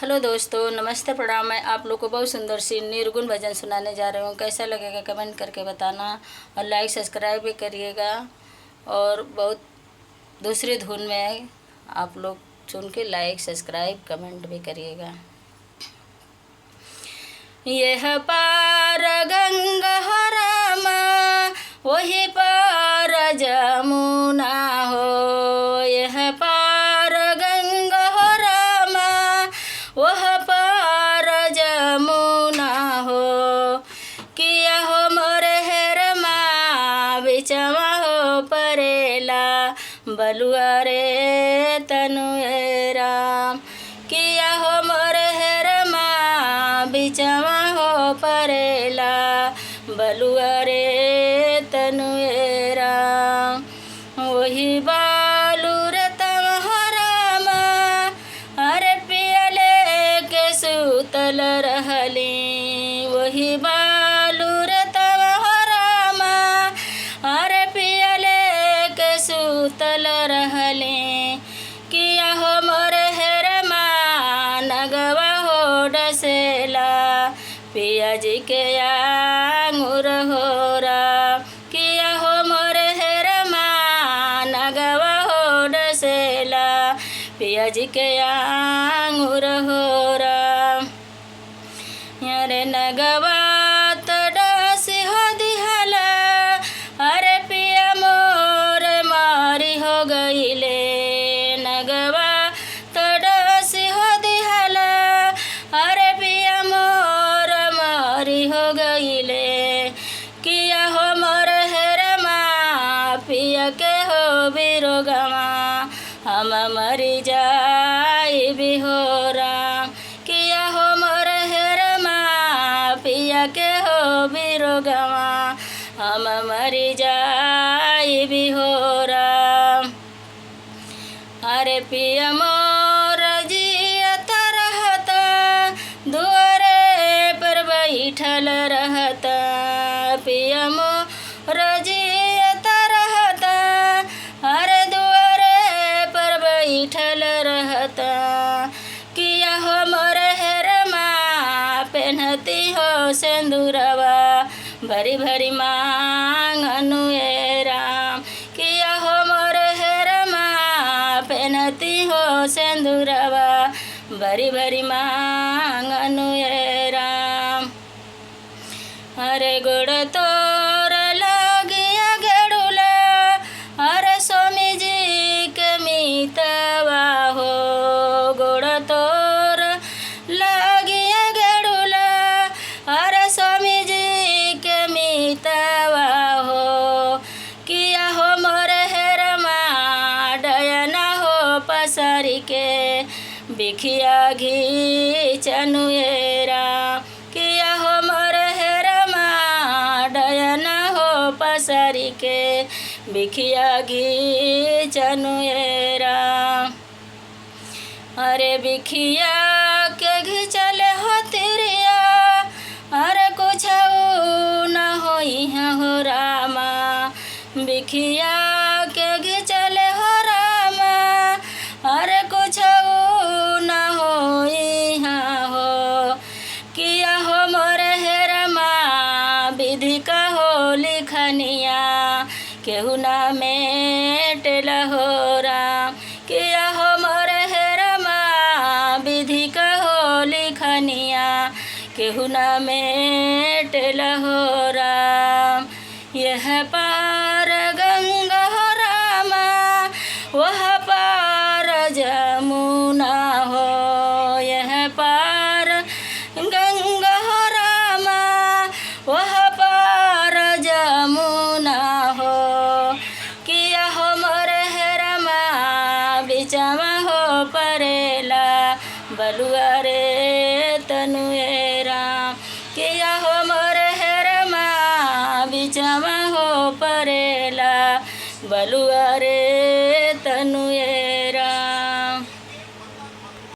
Hello दोस्तों, नमस्ते, प्रणाम। मैं आप लोग को बहुत सुंदर सी निर्गुण भजन सुनाने जा रही हूँ। कैसा लगेगा कमेंट करके बताना और लाइक सब्सक्राइब भी करिएगा। और बहुत दूसरी धुन में है, आप लोग सुन के लाइक सब्सक्राइब कमेंट भी करिएगा। यह पार गंगा हो रामा, वही पार जमुना हो। यह पार गंगा हो रामा, वह पार जमुना हो। किया हो मोर हेरमा, बिचवा हो परेला, बलुआ रे तनु राम। किया हो मोर हेरमा, बिचवा हो परेला, बलुआ रे तनु राम। वही बालू रे तम हो रामा, अरे पियले के सूतल रहली। वही बालू रे तम हो रामा, अरे पियले के सूतल रहली। किया हो मोर हेरमा, नगवा हो डसेला, पिया जी के आंगुर हो राम। किया हो मोर हेरमा, नगवा हो डसेला, पिया जी के आंगुर हो राम। अरे नगवा तो डसी हो दिहला, अरे पिया मोर मारी हो गईले। नगवा तो डसी हो दिहला, अरे पिया मोर मारी हो गईले। किया हो मोर हेरमा, पिया के हो बिरोगमा, हम मरी जाई भी हो राम। किया हो मोर हेरमा, पिया के हो बिरोगमा, हम मरी जाई भी हो राम। अरे पिया मोर जियत रहता, दुआरे पर बैठल रहता। पिया मोर जियत रहता, अरे दुआरे पर बैठल रहता। किया हो मोर हेरमा, पेन्हती हो सिंदूरवा, भरी भरी मांग अनुए राम। किया हो मोर हेरमा, पेन्हती हो सिंदूरवा, भरी भरी मांग अनुए राम। अरे गोड़ तोर लागिया गेड़ुला, अरे स्वामी जी के मितवा हो। गोड़ तोर लागिया गेड़ुला, अरे स्वामी जी के मितवा हो। किया हो मोर हेरमा, डयना हो पसरी के, बिखिया घीचनुए राम। किया हो मोर हेरमा, डयना हो पसरी के, बिखिया घीचनुए राम। अरे बिखिया के घिचल हो तिरिया, अरे कुछ न होई हो रामा। बिखिया के घिचल हो रामा, अरे कुछ न होई हो। किया हो मोर हेरमा, विधि का हो लिखनिया, केहू ना मेटल हो राम। किया हो मोर हेरमा, विधि का हो लिखनिया, केहू ना मेटल हो राम। यह पार गंगा हो रामा, वह पार जमुना हो। यह पार गंगा हो रामा, वह पार जमुना हो। किया हो मोर हेरमा, बिचवा हो परेला, बलुआ रे तनुए राम। किया हो मोर हेरमा, बिचवा हो परेला, बलुआ रे।